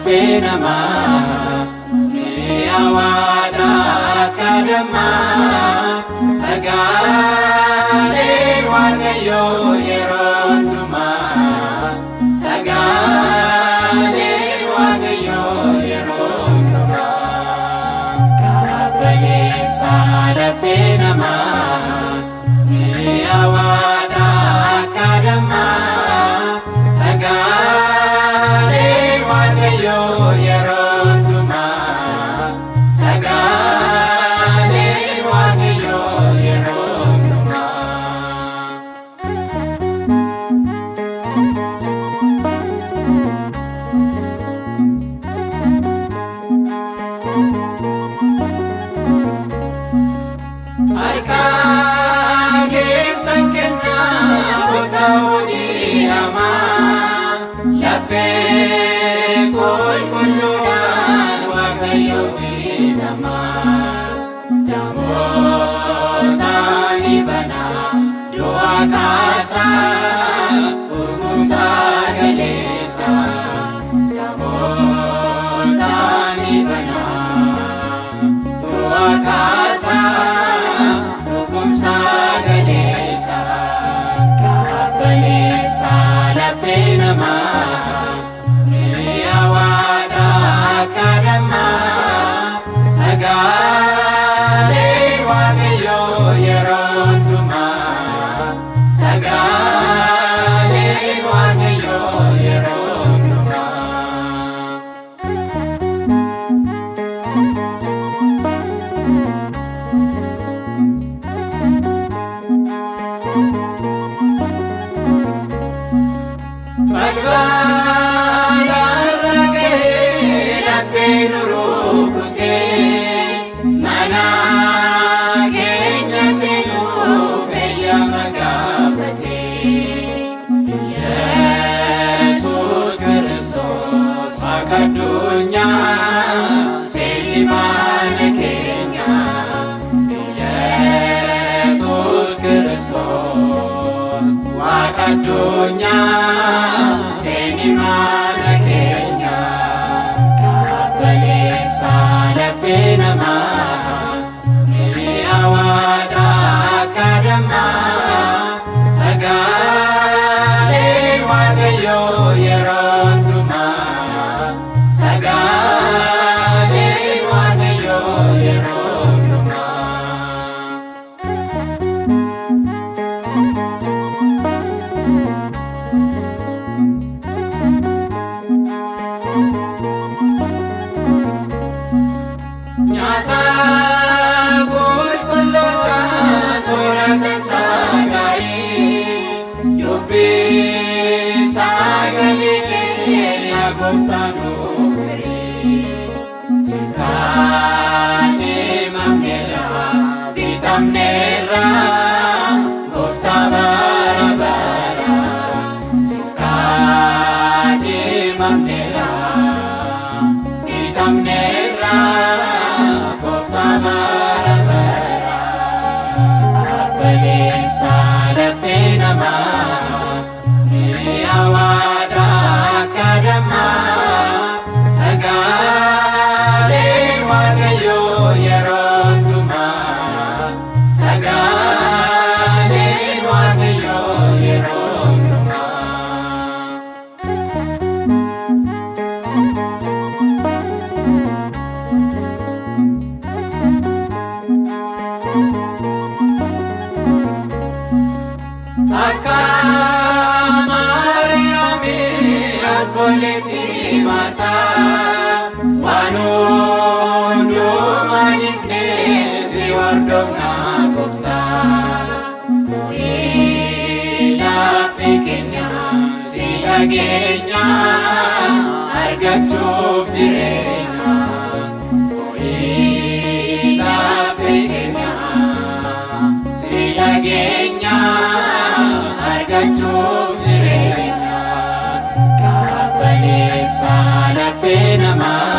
Laphee namaa mi'aawaadha akka dammaa, sagalee Waaqayyoo yeroo hundumaa, sagalee Waaqayyoo yeroo hundumaa. Qabbaneessa laphee namaa mi'aawaadha akka dammaa, sagalee Waaqayyoo yeroo hundumaa, sagalee Waaqayyoo yeroo hundumaa. Harka keessan kennaa kottaa hojii hamaa, laphee qulqulluudhaan Waaqayyo bitamaa. Jamoota ni banaa, du'a kaasaa, dhugumsaa galeessa. Jamoota ni banaa, du'a kaasaa, dhugumsaa galeessa. Qabbaneessa laphee namaa mi'aawaadha akka dammaa, sagalee Waaqayyoo yeroo hundumaa, sagalee Waaqayyoo yeroo hundumaa. Balbala irra ga'ee laphee nu rukutee, mana keenya seenuuf eeyyama gaafatee. Yesuus Kiristoos Waaqa addunyaa, seeni mana keenya. Yesuus Kiristoos Waaqa addunyaa, seeni mana keenya. Qabbaneessa laphee namaa mi'aawaadha akka dammaa, sagalee Waaqayyoo yeroo hundumaa, sagalee Waaqayyoo yeroo hundumaa. Nyaata qulqulloota soorata gaarii, dubbii sagalee kee gooftaa nuuf firii. Sirkaanii mamneerra, bitamneerra, gooftaa bara bara. Sirkaanii mamneerra, bitamneerra, gooftaa bara bara. Qabbaneessa laphee namaa mi'aawaadha akka dammaa, sagalee Waaqayyoo yeroo hundumaa, sagalee Waaqayyoo yeroo hundumaa. Akka Maariyaamii obboleettii Maartaa, waan hundumaa dhiifnee si hordofnaa gooftaa. Horii laphee keenya si dhageenya, argachuuf jireenya. Horii laphee keenya si dhageenya, argachuuf jireenya. Qabbaneessa laphee namaa.